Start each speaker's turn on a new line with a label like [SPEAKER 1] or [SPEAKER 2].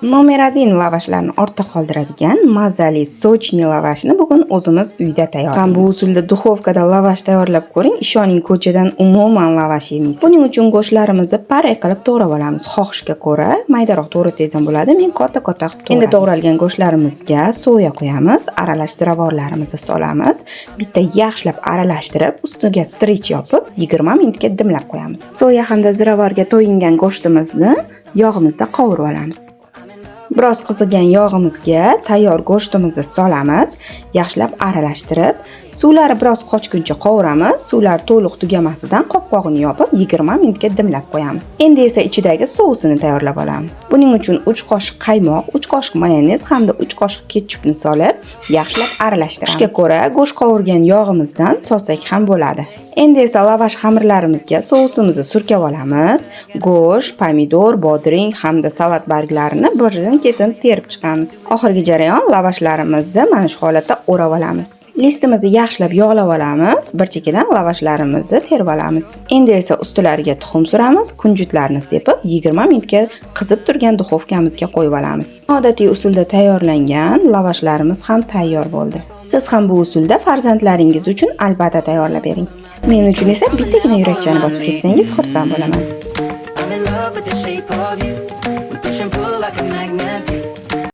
[SPEAKER 1] Номер 1 lavashlarni ortda qoldiradigan mazali, сочный lavashni bugun o'zimiz uyda tayyorlaymiz. Ham bu usulda duxovkada lavash tayyorlab ko'ring, ishoning, ko'chadan umuman lavash yemaysiz. Buning uchun go'shtlarimizni pare qilib to'g'rab olamiz. Xohishga ko'ra maydaroq to'g'rasangiz ham bo'ladi. Men katta-katta qilib to'g'radim. Endi to'g'ralgan go'shtlarimizga soya qo'yamiz, aralash ziravorlarimizni solamiz. Bitta yaxshilab aralashtirib, ustiga стрейч yopib, 20 minutga dimlab qo'yamiz. Soya hamda ziravorga to'yingan go'shtimizni yog'imizda qovurib olamiz. Biroz qizigan yog'imizga tayyor go'shtimizni solamiz, yaxshilab aralashtirib, suvlari biroz qochguncha qovuramiz. Suvlar to'liq tugamasidan qopqog'ini yopib, 20 minutga dimlab qo'yamiz. Endi esa ichidagi sousini tayyorlab olamiz. Buning uchun 3 qoshiq qaymoq, 3 qoshiq mayonez hamda 3 qoshiq ketchupni solib, yaxshilab aralashtiramiz. Xohishga ko'ra go'sht qovurgan yog'imizdan solsak ham bo'ladi. Endi esa lavash xamirlarimizga sousimizni surkab olamiz. Go'sht, pomidor, bodring hamda salat barglarini birin-ketin terib chiqamiz. Oxirgi jarayon, lavashlarimizni mana shu holatda o'rab olamiz. Listimizni yaxshilab yog'lab olamiz. Bir chekkadan lavashlarimizni terib olamiz. Endi esa ustilariga tuxum suramiz, kunjutlarni sepib, 20 minutga qizib turgan duxovkamizga qo'yib olamiz. Odatiy usulda tayyorlangan lavashlarimiz ham tayyor bo'ldi. Siz ham bu usulda farzandlaringiz uchun albatta tayyorlab bering. Men uchun esa bittagina yurakchani bosib ketsangiz, xursand bo'laman.
[SPEAKER 2] I'm in love with the shape of you.